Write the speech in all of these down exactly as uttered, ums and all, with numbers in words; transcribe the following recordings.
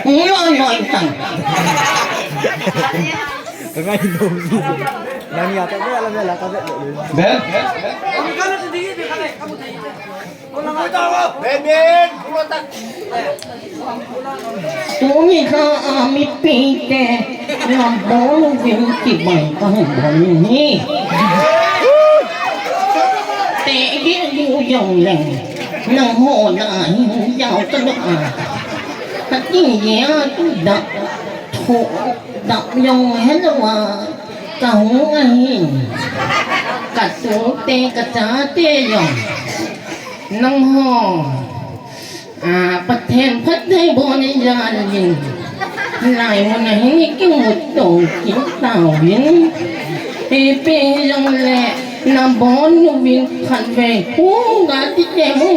Ngai noi tang. Ka ngai noi. Nang ya ka ve la ve la ka ve. Be? Be be. Tuni kha a mipi te, nabon uvin kibai kahin bol hi. Te gin gu jong leng, nangho na hi jao ka doh a. Ka ti jia tu da, thu da jong helou a, ka hung ahin. Ka tute ka chate jong. Nangho. A, Pathen phatthei boh in jal in. Hilai mun a hin i kimu to kit tauvin. Ipi jong le nabon uvin khatvei. Hu, ga ti te mu.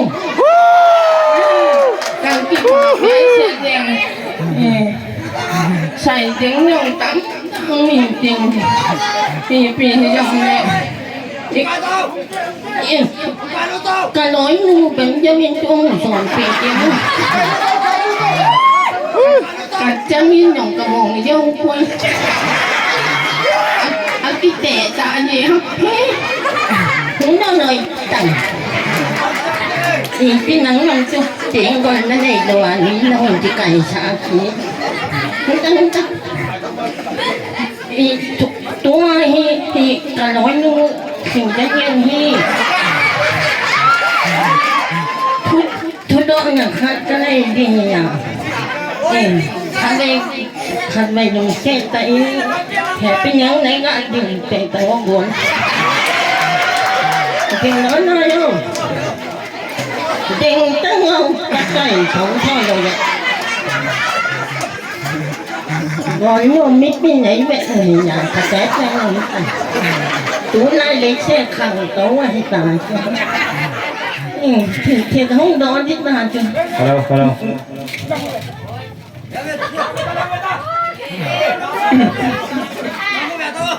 Ka kipa ve se ding. Eh. Sai ding jong tam tam mi ding. Ipi jong le. I, i, ka loinu Benjamin chu hung son pe ke mu. Ka chang in jong ka mong jong poi. A, a kite ta ni ha. Hung na noi tang. Ipi nang nang chu teng gol na nei lou a ni na hung ti kai sa ki. Hung ta hung ta. I, tu, tua hi, hi, ka loinu, sing ka ngen hi. Thu, thudohna khat ka nei ding hi a. Eh, khatvei, khatvei lungset tah in, happy nang nei ga ding pe ta ngo gon. Ding na na yo. Ding ta ngo, ka kai thong thong lo ya. Gol nu mipi nei ve nei na ka te te no. Tulai le che khang to wa hi ta. Thi thi hung do di ta chu. Hello, hello.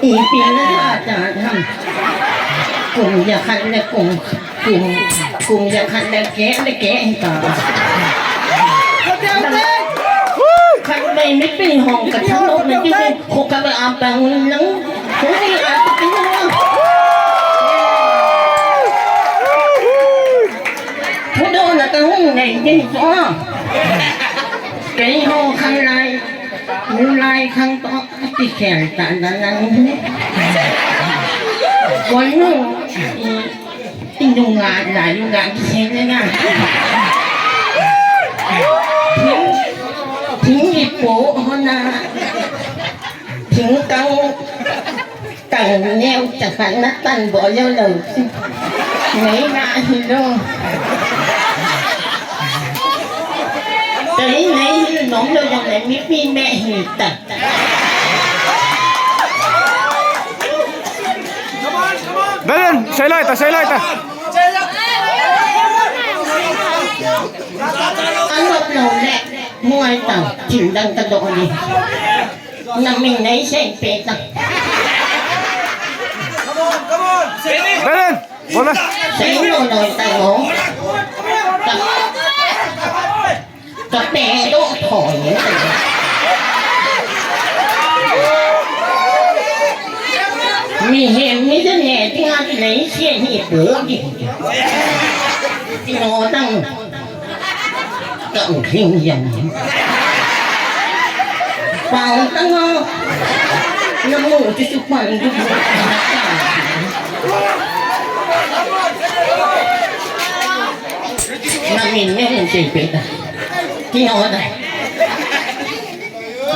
Ipi na ta ham. Kum ya khat le kum. Kum, kum ya khat le ke, le ke ta. Khat le mipi hong ka thang lo na ti ko ka le am pa ngun nang. Ko ni a ti nang. Thudohna ka hung nei ding chu. Kei ho khang lai, nu lai khang to. Ati khel ta na na ni. Kon nu, i, i nu nga, la nu nga, ki khel na. Thing, thing i po ho na. Thing kang, kang neo cha khan na tan bo yo lo. Nei na hi lo. Tei nei hi nom lo jong le mipi me hi ta. Belen, sei lai ta, sei lai ta. An lop lou le, muai ta, thim dang ta do ni. Na min nei sei pe ta. Belen, bola. Sei lou lou ta lo. Ta. Ka pe do thoi. Mi hem mi ja ne ti nga ti nei sia hi pe di. Ti no dang. Ka u hing yang. Pau ta ngo. Na mu ti su pan du. Na min ne mu sei pe ta. Ti no da.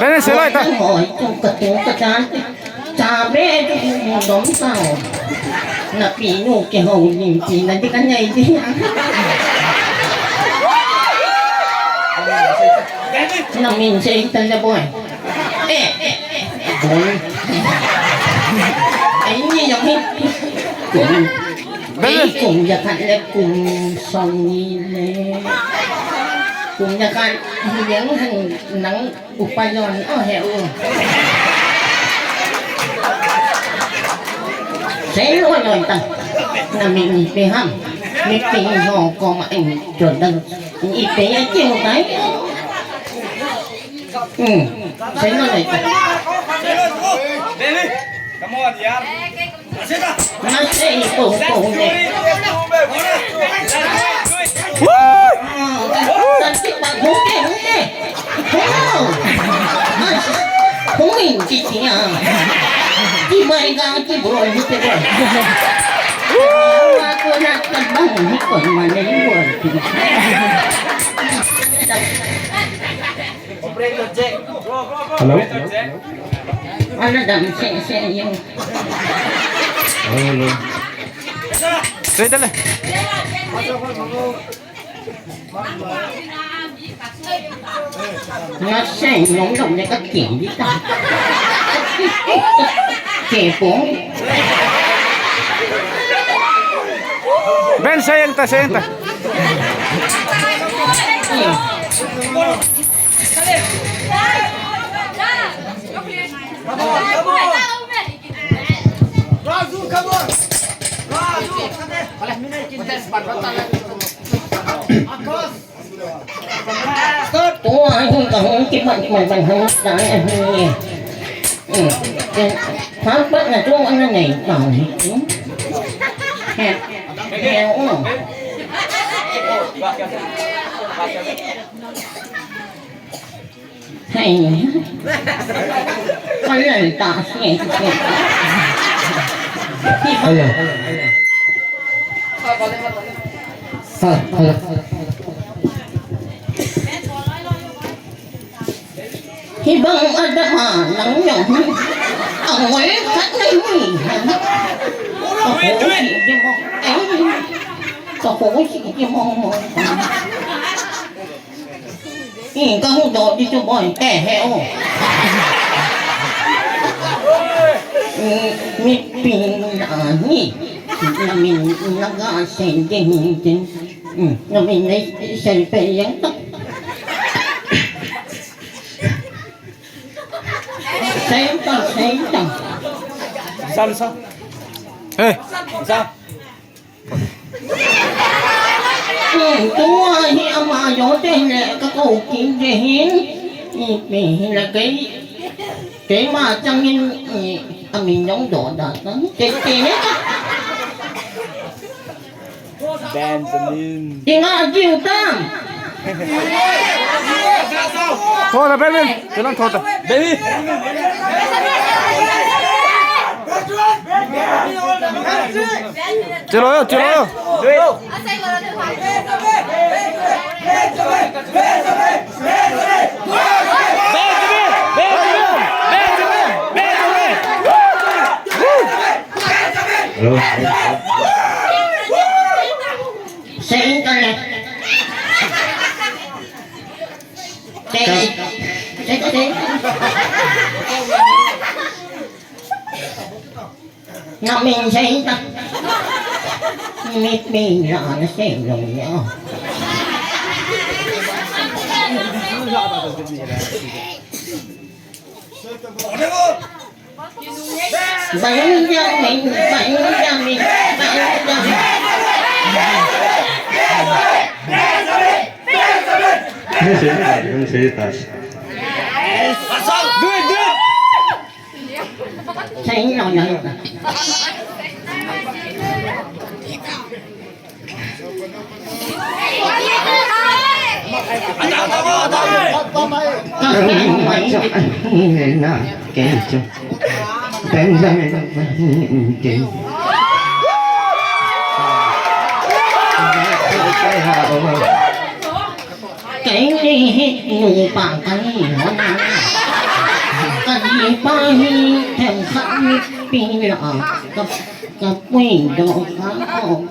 Bene, sei lai ta. Hoi, tu ka tu ka chan. Cha be tu dom ta. Na pi nu ke ho lim pi na di ka nei di. Na min sei ta le boy. Eh, eh, eh. Boy. Ai ni jong hi. Boy. Bene. Ei, kum ya khat le kum song ni le. Kum ya khat hi yang han nang upa yon o he u. Sei lo yon ta. Na mi ni pe ham. Mi pe ho ko ma en jo dang. Ni pe ya ki mo kai. Hmm. Sino na ito? Come on, yaar. Nasaan ito? Ito, ito. Woo! Ah, kasi pag huli, huli. Hello. Mas, huli, titi, ah. Di ba ikaw, di ba, di ba? Ako na, tabang, di ko, manay, di ko. Hello? Ano daw, si, si, yung Hello, hello. Tuloy, tuloy. Nasaan yung nung nagkakindi ka? Kepong? Ben, sayang ta, sayang ta. Tua hung ka hung ki ban ban ban hung ta eh hung eh. Hmm. Hampat na tu ana nei ta. Hmm. He. He oh. Hey. Kaya ta si. Hello. Hello. Hibang adama nang yong. Ang moy kat na yun. Ako si Jimong. Ako si Jimong. Ih, kahu do di tu boy. Eh, he oh. Ih, mi pin ani. Mi naga sending. Hmm, na mi nei sei pe yang ta. Senta, senta. Salsa. Hey. Sa. Hmm, tua hi ama yo te le ka ko kin de hin. Ih, pe hi la kei. Kei ma chang in, ih, amin yong do da ta. Te te ne. Benjamin. Inga jiu tam. Thota, Benjamin. Chelang thota. Benjamin. Chelo yo, chelo yo. Benjamin, Benjamin, Benjamin, Benjamin. Hello. Senta le. Senta, senta, senta. Na min senta. Mit min la na senta ya. Benjamin, Benjamin, Benjamin. Benjamin, Benjamin. This is, this is us. Do it, do it. Say no, no, no. Kei ni hi nupa kani hona. Kani pa hi themkhat ni pi la ka, ka pui do ka ko.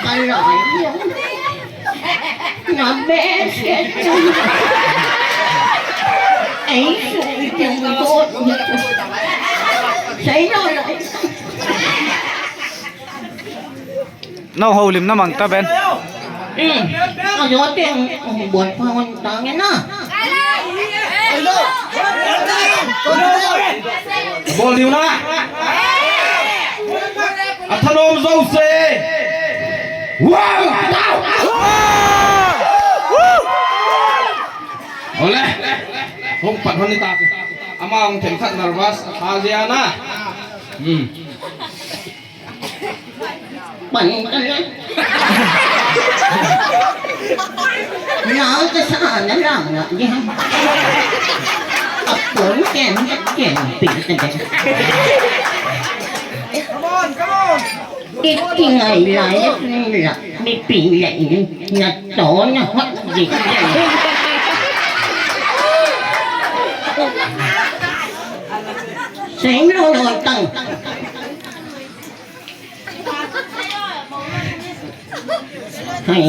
Ka lai ya. Na be se. Ei su ki do. Sai no lai. Nau houlim na mang ta ben. Hmm. Ajo teng, oh, bol pa hon tang na. Bol diu na. Athanom jouse. Wow! Wow! Wow! Hung pat hon ni ta. Ama hung thei khat nervous a kha jia na. Hmm. Pan ka na. Lau ka sa na lau na di ha. Apun ken ken pi ka de. Come on, come on. Kiti ngai lai la mi pi la in na to na hot di. Sei lo lo tang. Hai.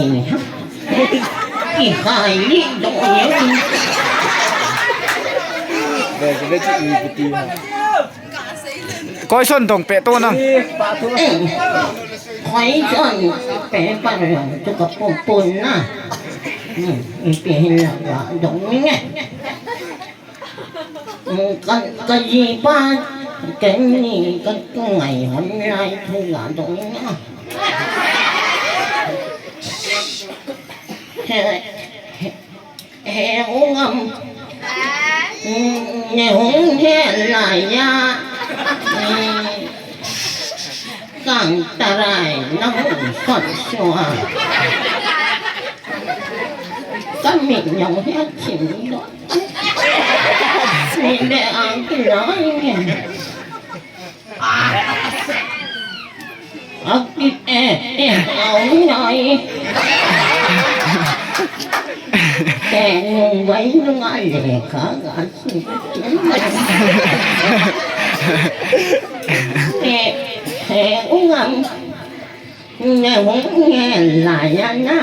Ki hai li do ye. Ve, ve, ve, ve, ve, ve. Koi son dong pe to nang. Eh, koi son pe pa lo tu ka pun pun na. Hmm, ipi hin la ga dong ni nge. Hmm, ka, ka jipa, ken ni ka tu ngai hon lai thu ga dong ni na. He, he, he, ungam. Ne hung he lai ya. Kang tarai na hung sot sua. Kami nyong he chin lo. Ni le ang ki lai nge. Akit eh, eh, au nai. Te nung vai nung a le ka ga si. Te, te ungam. Ne hung ne la ya na.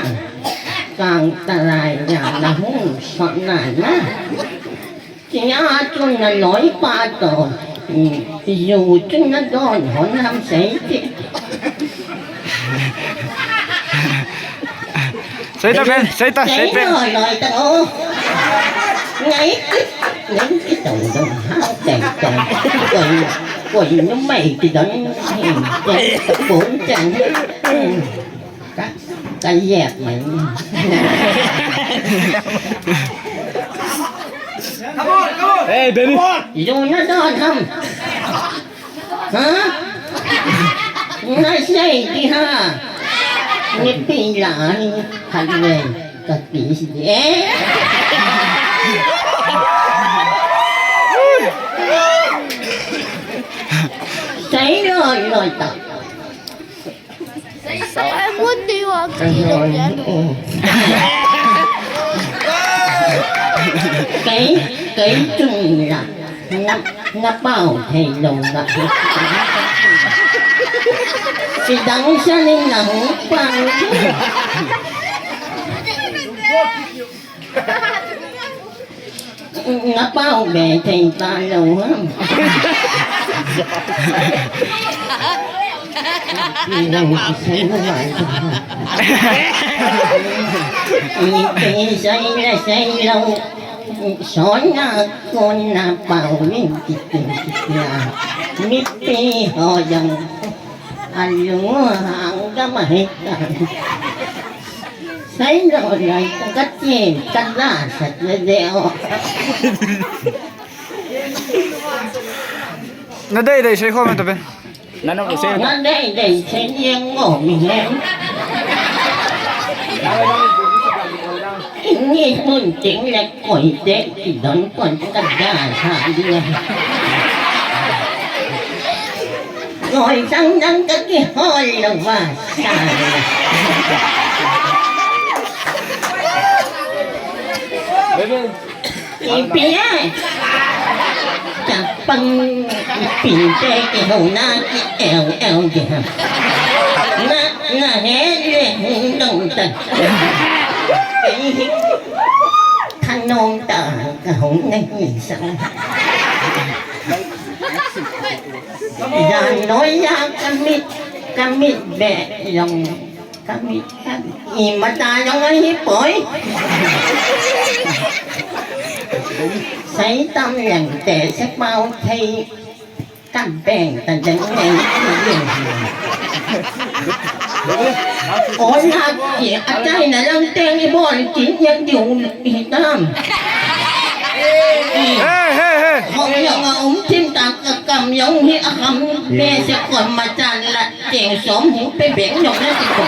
Kang tarai ya na hung sot na na. Tia chun na loi pa to. Yu chun na don hon ham sei ti. Sei ta pen, sei ta, sei pen. Sei loi ta o. Ngai ki, ngai ki tong dong ha, tong, tong. Koi, koi nu mai ki don. Tong, tong, tong. Ka, ka yep mai. Come on, come on. Hey, Danny. Come on. Yu na don ham. Ha? Na sei di ha. Ni pi la ni ha le ka pi si. Eh? Sei lo lo ta. Kei, kei chun la, na, na pao thei lou la. Sidang sa ni na hung pao. Na pao be thei ta lou ha. Ni te sei la sei lou. Sona kona pao min ki ki ki. Mi pi ho jang. Alu hang ka ma he ta. Sai lo lai ka chen ka la sa le de o. Na dei dei sei khom ta pen. Na no sei. Na dei dei sei yeng mo mi he. Ni mun ting le koi de ki don kon ka da sa dia. Ngoi sang dang ka kihol lou va sa. Ipi e. Chapang ipi te kihona ki el el di ha. Na, na he le hung dong ta. Thanong ta ka hung na hi sa. Jan noi ya ka mit, ka mit be yong, ka mit ka. I mata yong a hi poi. Sai tam leng te se pao thei. Ka beng ta deng deng. Oi ha ki a tai na lang teng i bol ki yang diu hi tam. Hey, hey, hey. Hong yong a um thim tang ka kam yong hi a ham. Me se kon ma chan la cheng som hu pe beng yong la ti ko.